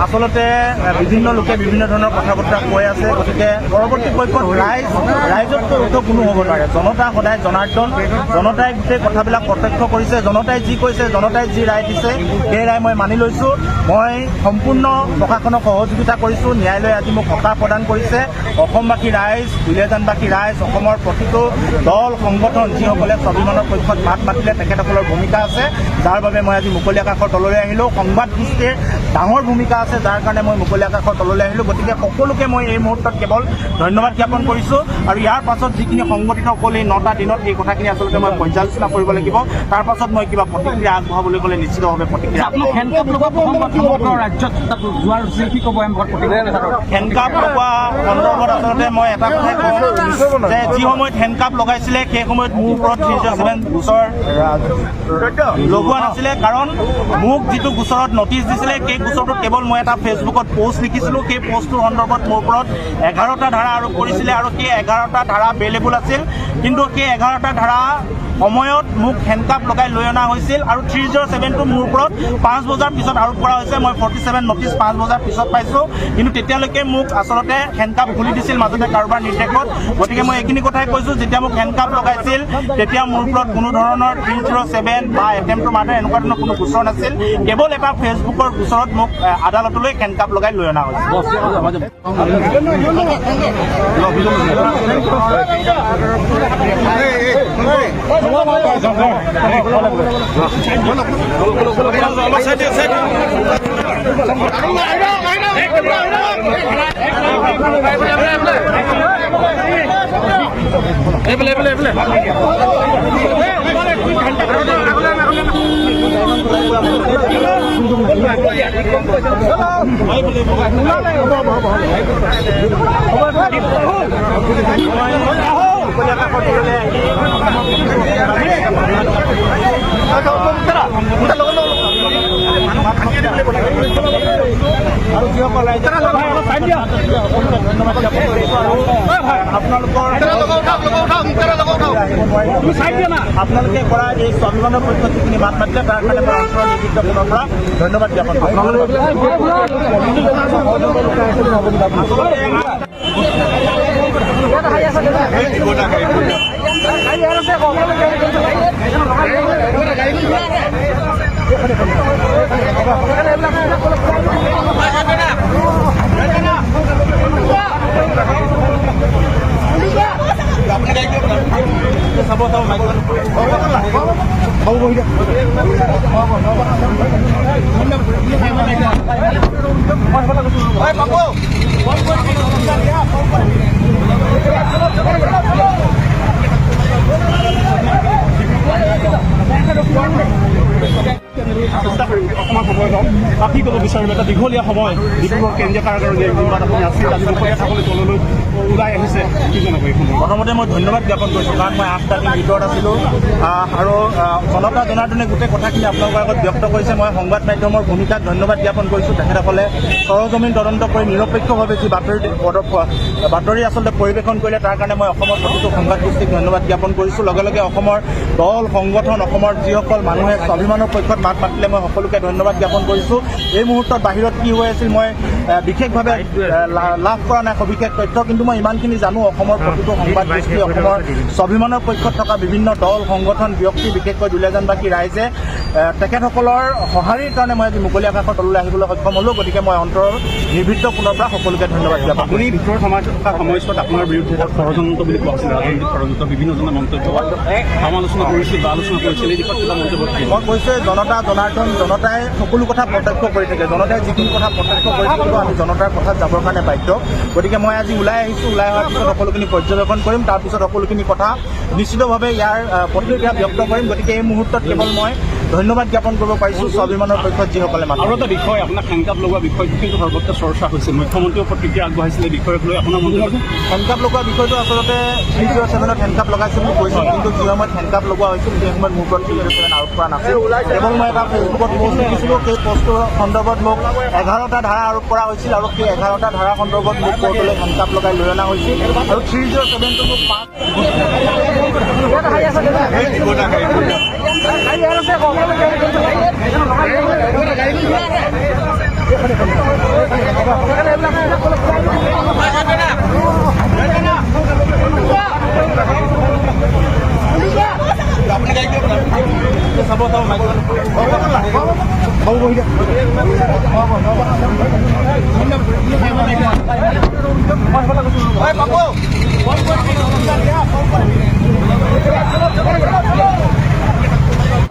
আচলতে বিভিন্ন লোকে বিভিন্ন ধৰণৰ কথা বতৰা কৈ আছে। গতিকে পৰৱৰ্তী পক্ষত ৰাইজ, ৰাইজতকৈ উৰ্ধ কোনো হ'ব নোৱাৰে। জনতা সদায় জনাৰ্দন। জনতাই গোটেই কথাবিলাক প্ৰত্যক্ষ কৰিছে। জনতাই যি কৈছে, জনতাই যি ৰায় দিছে, সেই ৰায় মই মানি লৈছোঁ। মই সম্পূৰ্ণ প্ৰশাসনক সহযোগিতা কৰিছোঁ। ন্যায়ালয়ে আজি মোক সকাহ প্ৰদান কৰিছে। অসমবাসী ৰাইজ, দুলীয়াজানবাসী ৰাইজ, অসমৰ প্ৰতিটো দল সংগঠন, যিসকলে স্বাভিমানৰ পক্ষত মাত মাতিলে, তেখেতসকলৰ ভূমিকা আছে, যাৰ বাবে মই আজি মুকলি আকাশৰ তললৈ আহিলোঁ। সংবাদ গোষ্ঠীৰ ডাঙৰ ভূমিকা আছে, যাৰ কাৰণে মই মুকলি আকাশৰ তললৈ আহিলোঁ। গতিকে সকলোকে মই এই মুহূৰ্তত কেৱল ধন্যবাদ জ্ঞাপন কৰিছোঁ। আৰু ইয়াৰ পাছত যিখিনি সংগঠিত হ'ল এই 9টা দিনত, এই কথাখিনি আচলতে মই পৰ্যালোচনা কৰিব লাগিব। তাৰ পাছত মই কিবা প্ৰতিক্ৰিয়া আগবঢ়াবলৈ গ'লে নিশ্চিতভাৱে প্ৰতিক্ৰিয়া আপোনাক হেণ্ডকাপ লগোৱা প্ৰসংগত সমগ্ৰ ৰাজ্যত তাত যোৱাৰ কি ক'ব এম প্ৰতিক্ৰিয়া? হেণ্ডকাপ লগোৱা সন্দৰ্ভত আচলতে মই এটা কথাই কওঁ যে যি সময়ত হেণ্ডকাপ লগাইছিলে, সেই সময়ত মোৰ ওপৰত 307 গোচৰ লগোৱা নাছিলে। কাৰণ মোক যিটো গোচৰত নটিচ দিছিলে, সেই গোচৰটোত কেৱল মই এটা ফেচবুকত পষ্ট লিখিছিলোঁ। সেই পষ্টটোৰ সন্দৰ্ভত মোৰ ওপৰত 11টা ধাৰা আৰোপ কৰিছিলে আৰু সেই 11টা ধাৰা বেইলেবল আছিল। কিন্তু সেই 11টা ধাৰা সময়ত মোক হেণ্ডকাপ লগাই লৈ অনা হৈছিল আৰু 307টো মোৰ ওপৰত 5 বজাৰ পিছত আৰোপ কৰা হৈছে। মই 47 নটিচ 5 বজাৰ পিছত পাইছোঁ। কিন্তু তেতিয়ালৈকে মোক আচলতে হেণ্ডকাপ খুলি দিছিল মাজতে কাৰোবাৰ নিৰ্দেশত। গতিকে মই এইখিনি কথাই কৈছোঁ, যেতিয়া মোক হেণ্ডকাপ লগাইছিল, তেতিয়া মোৰ ওপৰত কোনো ধৰণৰ 307 বা এটেম্প টু মাৰ্ডাৰ এনেকুৱা ধৰণৰ কোনো গোচৰ নাছিল। কেৱল এটা ফেচবুকৰ গোচৰত মোক আদালতলৈ হেণ্ডকাপ লগাই লৈ অনা হৈছিল। মুকলি আকাশৰ তললৈ আহি আৰু যিসকল ৰাইজে, সকলোকে ধন্যবাদ জ্ঞাপন কৰিছোঁ। আৰু আপোনালোকৰ আপোনালোকে কৰা এই স্বাভিমানৰ পক্ষত যিখিনি মাত মাতিলে, তাৰ কাৰণে মই অঞ্চলৰ নিৰ্দিষ্ট কোণৰ পৰা ধন্যবাদ জ্ঞাপন কৰিছোঁ। চাব চাব মাইকখন। চেষ্টা কৰিম, অকণমান সময় ল'ম। কি ক'ব বিচাৰিব? এটা দীঘলীয়া সময় ডিব্ৰুগড় কেন্দ্ৰীয় কাৰাগাৰৰ জিম্মাত আপুনি আছিল, আজি মুকলি আকাশলৈ তললৈ ওলাই আহিছে, কি জনাব এই সময়ত? প্ৰথমতে মই ধন্যবাদ জ্ঞাপন কৰিছোঁ, কাৰণ মই 8টা দিন ভিতৰত আছিলোঁ আৰু জনতা জনাৰ্দনে গোটেই কথাখিনি আপোনালোকৰ আগত ব্যক্ত কৰিছে। মই সংবাদ মাধ্যমৰ ভূমিকাক ধন্যবাদ জ্ঞাপন কৰিছোঁ। তেখেতসকলে সৰজমিন তদন্ত কৰি নিৰপেক্ষভাৱে যি বাতৰি বাতৰি আচলতে পৰিৱেশন কৰিলে, তাৰ কাৰণে মই অসমৰ প্ৰতিটো সংবাদ গোষ্ঠীক ধন্যবাদ জ্ঞাপন কৰিছোঁ। লগে লগে অসমৰ দল সংগঠন, অসমৰ যিসকল মানুহে স্বাভিমানৰ পক্ষত মাত মাতিলে, মই সকলোকে ধন্যবাদ জ্ঞাপন কৰিছোঁ। এই মুহূৰ্তত বাহিৰত কি হৈ আছিল, মই বিশেষভাৱে লাভ কৰা নাই সবিশেষ তথ্য। কিন্তু মই ইমানখিনি জানো, অসমৰ প্ৰতিটো সংবাদ গোষ্ঠী, অসমৰ স্বাভিমানৰ পক্ষত থকা বিভিন্ন দল সংগঠন, ব্যক্তি, বিশেষকৈ দুলীয়াজানবাসী ৰাইজে তেখেতসকলৰ সঁহাৰিৰ কাৰণে মই আজি মুকলি আকাশৰ তললৈ আহিবলৈ সক্ষম হ'লোঁ। গতিকে মই অন্তৰৰ নিৰ্ভীত কোণৰ পৰা সকলোকে ধন্যবাদ জ্ঞাপন আপুনি ভিতৰত সোমাই থকা সময়ছোৱাত আপোনাৰ বিৰুদ্ধে এটা ষড়যন্ত্ৰ বুলি কোৱা হৈছিল, ৰাজনৈতিক ষড়যন্ত্ৰ, বিভিন্নজনে মন্তব্য সমালোচনা কৰিছিল বা আলোচনা কৰিছিল। এই দিশত কিবা মন্তব্য থাকিব? মই কৈছোৱে, জনতা জনাৰ্দন, জনতাই সকলো কথা প্ৰত্যক্ষ কৰি থাকে। জনতাই যিখিনি কথা প্ৰত্যক্ষ কৰি থাকিব, আমি জনতাৰ কথাত যাবৰ কাৰণে বাধ্য। গতিকে মই আজি ওলাই আহিছোঁ। ওলাই অহাৰ পিছত সকলোখিনি পৰ্যবেক্ষণ কৰিম। তাৰপিছত সকলোখিনি কথা নিশ্চিতভাৱে ইয়াৰ প্ৰতিক্ৰিয়া ব্যক্ত কৰিম। গতিকে এই মুহূৰ্তত কেৱল মই ধন্যবাদ জ্ঞাপন কৰিব পাৰিছোঁ স্বাভিমানৰ পক্ষত যিসকলে মাত আৰু এটা বিষয়, আপোনাক হেণ্ডকাপ লগোৱা বিষয়টো কিন্তু সৰ্বত্ৰ চৰ্চা হৈছে। মুখ্যমন্ত্ৰীয়েও প্ৰতিক্ৰিয়া আগবঢ়াইছিলে এই বিষয়ক লৈ। আপোনাৰ মন্তব্য? হেণ্ডকাপ লগোৱা বিষয়টো আচলতে 307ত হেণ্ডকাপ লগাইছে বুলি কৈছিল। কিন্তু যি সময়ত হেণ্ডকাপ লগোৱা হৈছিল, সেই সময়ত মোৰ ওপৰত 307 আৰোপ কৰা নাছিল। কেৱল মই এটা ফেচবুকত পষ্ট লিখিছিলোঁ। সেই পষ্টটোৰ সন্দৰ্ভত মোক 11টা ধাৰা আৰোপ কৰা হৈছিল আৰু সেই 11টা ধাৰা সন্দৰ্ভত মোক কোৰ্টলৈ হেণ্ডকাপ লগাই লৈ অনা হৈছিল। আৰু 307টো মোক 5